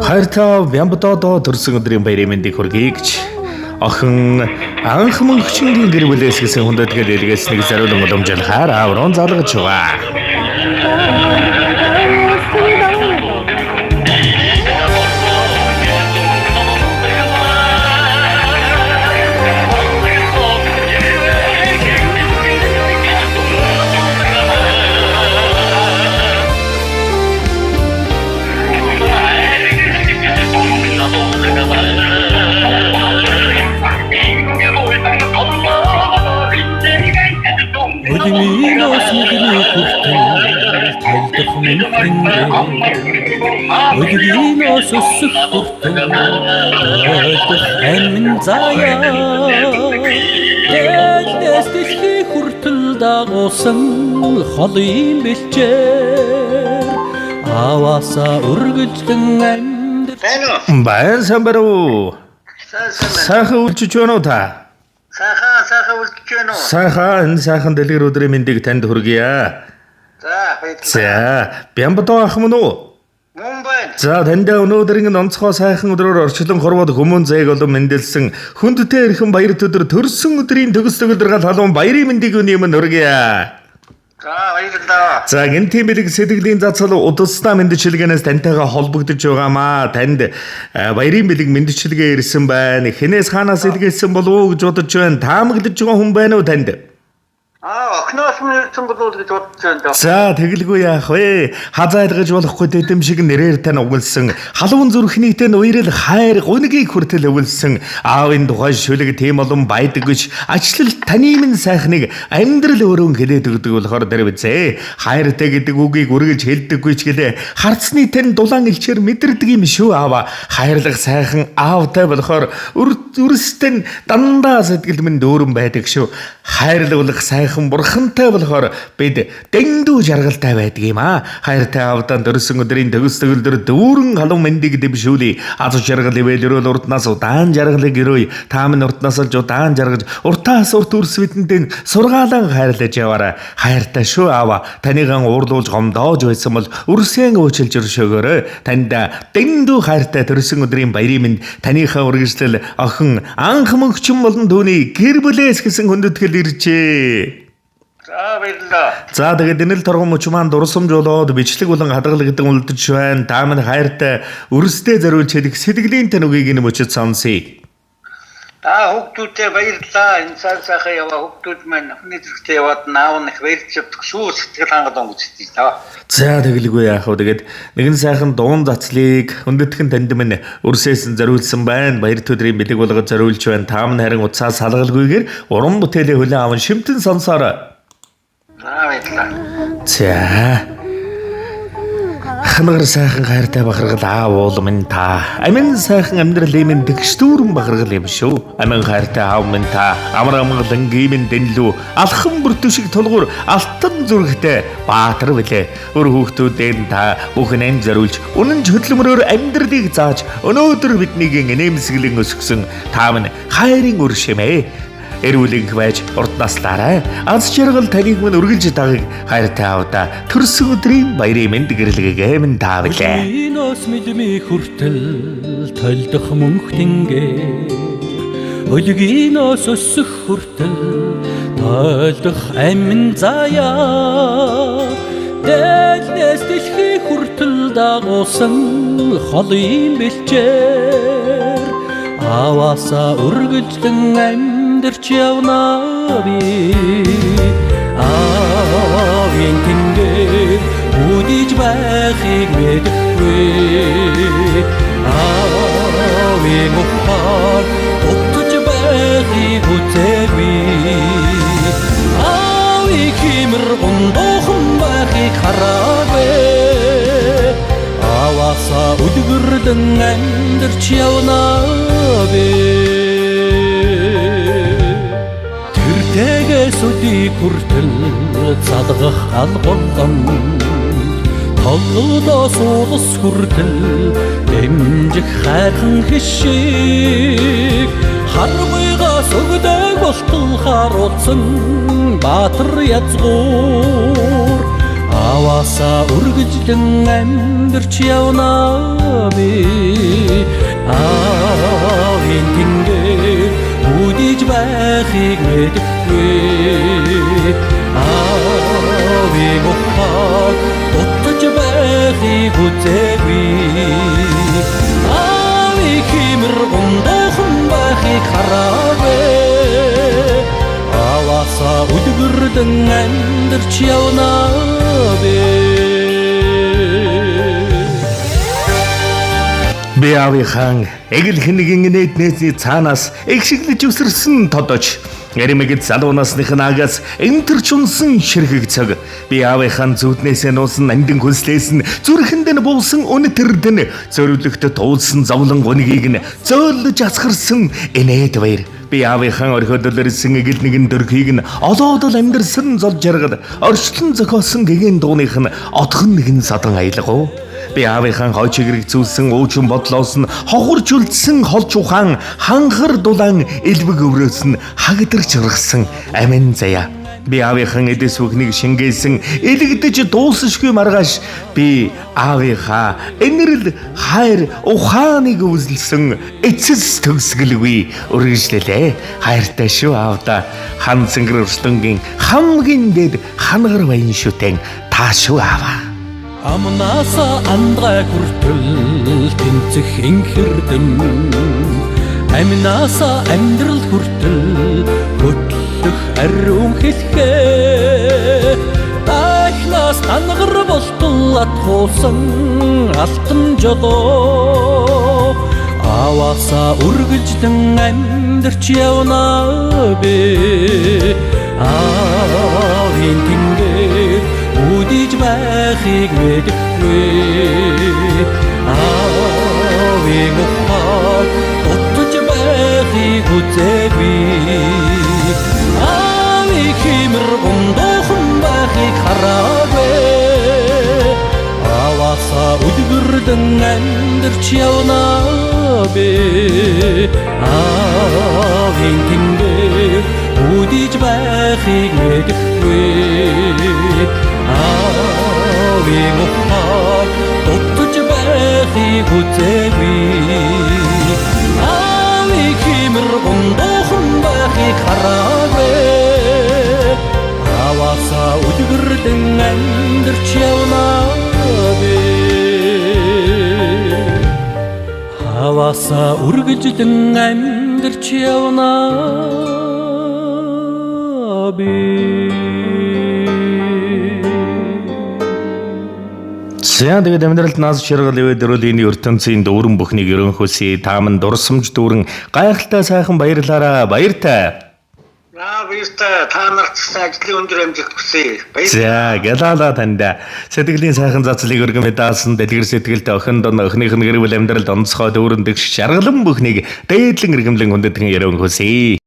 Хайртай Бямбдодо төрсөн өдрийн баярын мэндийг хүргэе гэж охин анх мөнхчингийн гэр бүлээс гэсэн хүндэтгэл илгээснийг зориулан уламжлахаар аврон залгаж байгаа. Өлмийнөөс мэдний хүртэл тайлдах мөнхрэнгээ. Өлгийнөөс өсөх хүртэл тайлдах амин заяа. Дээлнээс дэлхий хүртэл дагуулсан холын бэлчээр аваасаа үргэлжлэн амьдр. Байна уу? Баян сайн байна уу? Сайн сайн байна. Сайхан үлчиж байна уу та? Сайхан сайхан үлдэж байна уу? Сайхан энэ сайхан дэлгэр өдрийн мэндийг танд хүргье. За, баярлалаа. За, Бямбдо ах мөн үү? Мөн байна. За, танд өнөөдрийн онцгой сайхан өдрөөр орчлон хорвоод хүмүүн зээг олон мэндэлсэн хүндтэй эрхэн баяр өдөр төрсөн өдрийн төгс төгөлдөр гал халуун баярын мэндийг өний өмнө хүргье. За, баярлалаа. За, гэнтийн бэлэг сэтгэлийн зацал удалснаа мэндчилгээнээс тантайгаа холбогдож байгаамаа. Танд баярын бэлэг мэндчилгээ ирсэн байна. Хинээс хаанаас илгээсэн болов уу гэж бодож байна. Таамаглаж байгаа хүн байна уу танд? Аа, охиноос минь ирсэн болов уу гэж бодож байна даа. За, тэгэлгүй яах вэ? Хазайлгаж болохгүй дэдэм шиг нэрээр тань угалсан. Халуун зүрхний тань уярл хайр гунигийг хүртэл өвлсөн. Аавын тухай шүлэг тийм олон байдаг гэж ачлал таны минь сайхныг амьдрал өөрөө хэлээд өгдөг болохоор тэр бизээ. Хайртай гэдэг үгийг үргэлж хэлдэггүй ч гэлээ. Харцны тань дулаан элчээр мэдэрдэг юм шүү аава. Хайрлах сайхан аавтай болохоор өрсдөн дандаа сэтгэл минь дүүрэн байдаг шүү. Хайрлуулах сайхан бурхантай болохоор бид дэндүү жаргалтай байдаг юм аа. Хайртай аавдан төрсөн өдрийн төгс төгөлдөр дүүрэн халуун мэндийг дэвшүүлье. Аз жаргал ивэл өрөөл урднаас удаан жаргалыг өрөөе. Та минь урднаас л удаан жаргаж, уртаас урт үрс бидэндээ сургаалan хайрлаж яваарай. Хайртай шүү аава. Танийгаан уурлуулж гомдоож байсан бол үрсэн уучлж өршөөгөөрэй. Танд дэндүү хайртай төрсөн өдрийн баярын мэнд таныхаа үргэлжлэл охин анх мөнхчин болон түүний гэр бүлээс гэсэн хүндэтгэл иржээ. За, баярлалаа. За, тэгээд энэ л торгон мөч маань дурсамж болоод бичлэг болон хадгалагдсан үлдэж байна. Та минь хайртай өрсдөө зориулж хэлэх сэтгэлийн тань үгийг энэ мөчөд сонсъё. Та хүүхдүүдээ баярлалаа. Энэ сайн сайхан яваа хүүхдүүд маань охины зэрэгтэй яваад наав нь их баярлж явдаг шүү. Сэтгэл хангалуун гэж хэлж та. За, тэгэлгүй яах вэ? Тэгээд нэгэн сайхан дуун зацлыг хүндэтгэн танд минь өрсөөс нь зориулсан байна. Баяр төдрийн бэлэг болгож зориулж байна. Та минь харин уцаа салгалгүйгээр уран бүтээлээ хүлээн аван шимтэн сонсоорой. За, баярлалаа. За. Хангаар сайхан хайртай бахаргал аав уул минь та. Амин сайхан амьдралын минь тэгш дүүрэн бахаргал юм шүү. Амин хайртай аав минь та. Амар амгалангийн минь дэнлүү. Алхан бүртүү шиг тулгуур алтан зүрхтэй баатар билээ. Өр хүүхдүүдээ нь та бүхэн амь зориулж үнэн хөдөлмөрөөр амьдралыг зааж өнөөдөр биднийг инээмсэглэн өсгсөн та минь хайрын өр шимээ. Эрүүлэнх байж урд наслаарай. Аз жаргал таныг минь үргэлж дагыг хайртай аавда. Төрсөн өдрийн баярын мэнд гэрлэгээ минь та билээ. Өлгийнөөс мэлмий хүртэл толдох мөнхтэнгээ. Өлгийнөөс өсөх хүртэл тойлдох амин заяа. Дээлнээс дэлхий хүртэл дагуулсан холын бэлчээр аваасаа үргэлжлэн амьдарч явна би. Аавын тэнгэр үдиж байхыг мэдэхгүй. Аавын ухаар утж байхыг үзээгүй. Аавын химэр гундуухан байхыг хараагүй. Аваасаа үлгэрлэн амьдарч явна би. Тэртэгээс өдий хүртэл залгах алгуулан толгодоос улс хүртэл дэмжих хайрхан хишиг харгуйгаас өгдөг болтол харуулсан баатар язгуур. Ааваасаа үргэлжлэн амьдарч явна би. Аавын тэнгэр үдэж байхыг мэдэхгүй. Аавын ухааг дутаж байхыг үзээгүй. Аавын химэр гундуухан байхыг хараагүй. Ааваасаа үлгэрдэн амьдарч явна би. Би аавынхаа эгэл хэнэгэн нээд нээзний цаанаас эгшиглэж үсэрсэн тодож Эримэгэд залуу насных наагаас энтерч унсан ширхэг цаг. Би аавынхаа зүуднээсээ нуусан нандин хүнслээс нь зүрхэнд нь буусан үнэт эрдэн зөрүүлэгт туулсан зовлон гунигийг нь зөөлөж асгарсан инээд баяр. Би аавынхаа орхиод ирсэн эгэл нэгэн дөрхийг нь олоодол амьдарсан зол жаргал орчлон зохиосон гэгэн дууных нь одхон нэгэн садан аялга. Би аавынхаа хойч хэрэг зүүлсэн уучин бодлоос нь хохирч үлдсэн холж ухаан ханхар дулаан элбэг өврөөс нь хагдарч ургасан амин заяа. Би аавынхаа эдэс бүхнийг шингээсэн элэгдэж дуусшгүй маргааш. Би аавынхаа энэрл хайр ухааныг үзэлсэн эцэс төгсгөлгүй үргэлжлэлээ. Хайртай шүү аавда. Хан цэнгэр өрслөнгийн хамгийн дэд хангар баян шүтэн та шүү ааваа. Амнаасаа андгай хүртэл тэнцэх инхэрдэм, амнаасаа амьдрал хүртэл хөтлөх ариун хэлхээ. Дахнаас тангар болтол атхуусан алтан жолоо. Ааваасаа үргэлжлэн амьдарч явна би. Аавын тэнгэр үдэж байхыг мэдэхгүй. Аавын ухааг дутаж байхыг үзээгүй. Аавын химэр гундуухан байхыг хараагүй. Ааваасаа үлгэрдэн амьдарч явна би. Аавын тэнгэр үдэж байхыг мэдэхгүй. Аавын ухааг дутаж байхыг үзээгүй. Аавын химэр гундуухан байхыг хараагүй. Ааваасаа үлгэрдэн амьдарч явна би. Ааваасаа үргэлжлэн амьдарч явна би. За, тэгээд амьдралд наас шаргал ивэд өрөөл энэ ертөнцийн дүүрэн бүхнийг өрөөнхөөсөө тааман дурсамж дүүрэн гайхалтай сайхан баярлаараа. Баяртай. Аа, баяртай. Та нарт ажлын өндөр амжилт хүсье. Баяр. За, гэлала танд сэтгэлийн сайхан заслыг өргөн мэдаасан дэлгэр сэтгэлд охин дон охиных нь гэр бүл амьдралд онцгой дүүрэн дэгш шаргалан бүхнийг дээдлэн эргэмлэн хүндэтгэн өрөөнхөөсөө.